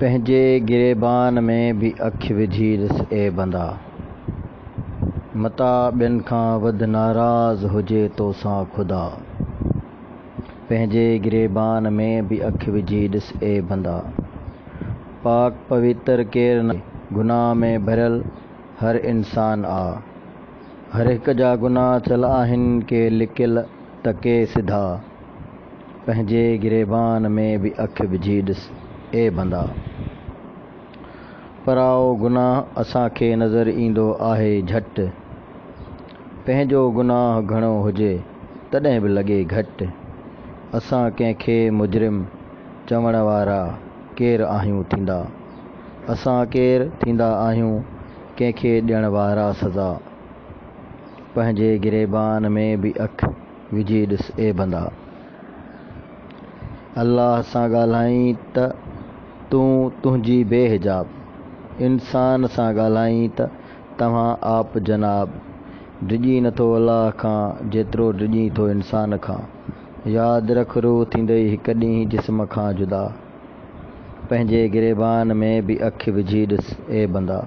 پنهنجي گريبان ۾ به اک وجهي ڏس اي بندا! متان ٻين کان وڌ ناراض هجي توسان خدا. پنهنجي گريبان ۾ به اک وجهي ڏس اي بندا! پاڪ پويتر ڪير ناهي، گناهه ۾ ڀريل هر انسان آ. هر هڪ جا گناهه ٿيل آهن ڪي لڪيل ته ڪي سڌا. پنهنجي گريبان ۾ به اک وجهي ڏس اي بندا! پرائو گناهه اسان کي نظر ايندو آهي جهٽ. پنهنجو گناهه گهڻو هجي تڏهن به لڳي گهٽ. اسان ڪنهن کي مجرم چوڻ وارا ڪير آهيون ٿيندا. اسان ڪير ٿيندا آهيون ڪنهن کي ڏيڻ وارا سزا. پنهنجي گريبان ۾ به اک وجهي ڏس اي بندا! الله سان ڳالهائين ته تون تنهنجي بي حجاب، انسان سان ڳالهائين ته توهان آپ جناب، ڊڄين نٿو الله کان جيترو ڊڄين ٿو انسان کان، ياد رک روح ٿيندئي هڪ ڏينهن جسم کان جدا، پنهنجي گريبان ۾ به اک وجهي ڏس اي بندا!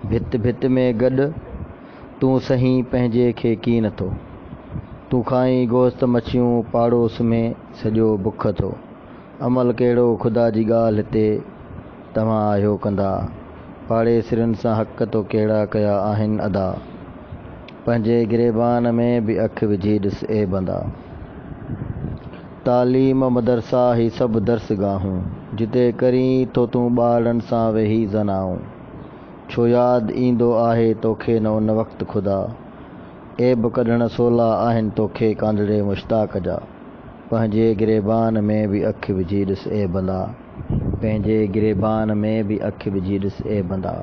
ڀت ڀت ۾ گڏ تون سهين پنهنجي کي ڪين ٿو. تون کائين گوشت مڇيون پاڙو سمهي سڄو بک ٿو. عمل ڪهڙو خدا جي ڳالهه هتي توهان آهيو ڪندا. پاڙيسرين سان حق تو ڪهڙا ڪيا آهن ادا. پنهنجي گريبان ۾ به اک وجهي ڏس اي بندا. تعليم مدرسا هي سڀ درسگاهون. جتي ڪرين ٿو تون ٻارڙن سان ويهي زنائون. ڇو ياد ايندو آهي توکي نه ان وقت خدا. عيب ڪڍڻ سولا آهن توکي ڪانڌڙي مشتاق جا. پنهنجي گريبان ۾ به اک وجهي ڏس اي بندا. پنهنجي گريبان ۾ به اک وجهي ڏس اي بندا.